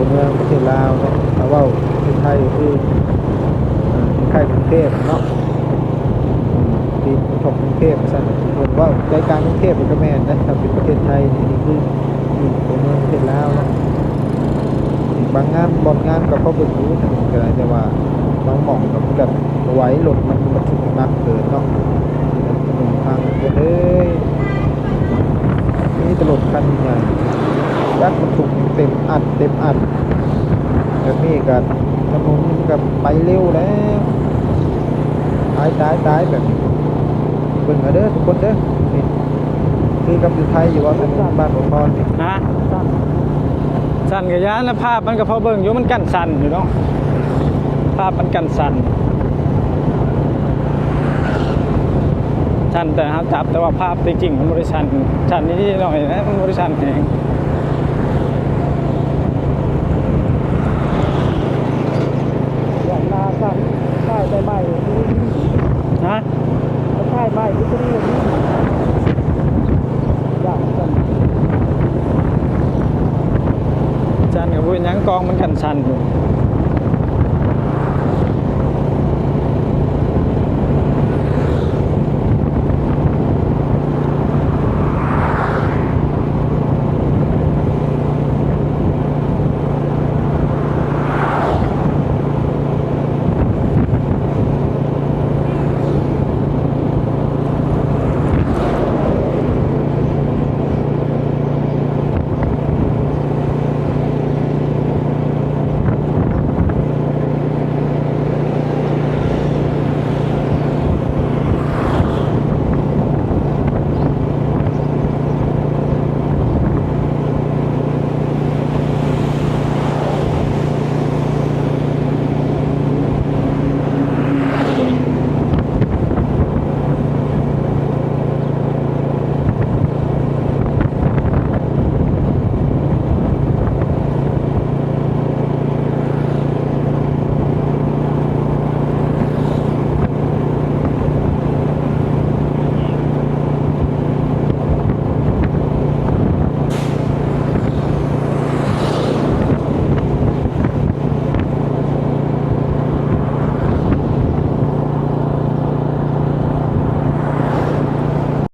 ຕົວເມືອງປະເທດລາວເນາະ ຖ້າເວົ້າເປັນໄທກໍຄື ເອີ ຄ້າຍໆກຸງເທບເນາະ ຕີນຂອບກຸງເທບວ່າຊັ້ນ ເວົ້າໃຈກາງກຸງເທບກໍແມ່ນນະ ຖ້າເປັນປະເທດໄທນີ້ ນີ້ຄື ນີ້ຕົວເມືອງປະເທດລາວເນາະ. ບາງງານ ບ່ອນງານກໍພໍເບິ່ງຢູ່ ແຕ່ວ່າບາງໝ່ອງກໍມັນກໍບໍ່ໄຫວ ລົດມັນບັນທຸກໜັກເກີນເນາະ ຖະໜົນທາງຄົນເອີຍ. ມີແຕ່ລົດຄັນໃຫຍ່ ຈັກບັນທຸກເຕັມອັດເຕັມອັດ ແບບນີ້ກໍຖະໜົນມັນກໍໄປເລັວແລ້ວ ຕາຍ ຕາຍ ຕາຍ ແບບນີ້. ເບິ່ງເອົາເດີທຸກຄົນເດີ ນີ້ຄືກັບຢູ່ໄທຢູ່ບໍ່ ຖະໜົນບ້ານບໍ່ພອນນີ້? ຮະ? ສັ່ນກໍຢ້ານລະ ພາບມັນກໍພໍເບິ່ງຢູ່ ມັນກັນສັ່ນຢູ່ເນາະ ພາບມັນກັນສັ່ນ ສັ່ນແຕ່ເຮົາຈັບ ແຕ່ວ່າພາບທີ່ຈິງມັນບໍ່ໄດ້ສັ່ນ ສັ່ນນິດໆໜ້ອຍໆນະ ມັນບໍ່ໄດ້ສັ່ນແຮງ. ຢ່າງໜ້າສັ່ນ ຖ່າຍໄດ້ໃໝ່ ຮະ? ມັນຖ່າຍໃໝ່ຄືຕົວນີ້ ຢ່າງຊັ້ນ ຊັ້ນກໍບໍ່ເປັນຫຍັງ ກ້ອງມັນກັນສັ່ນຢູ່.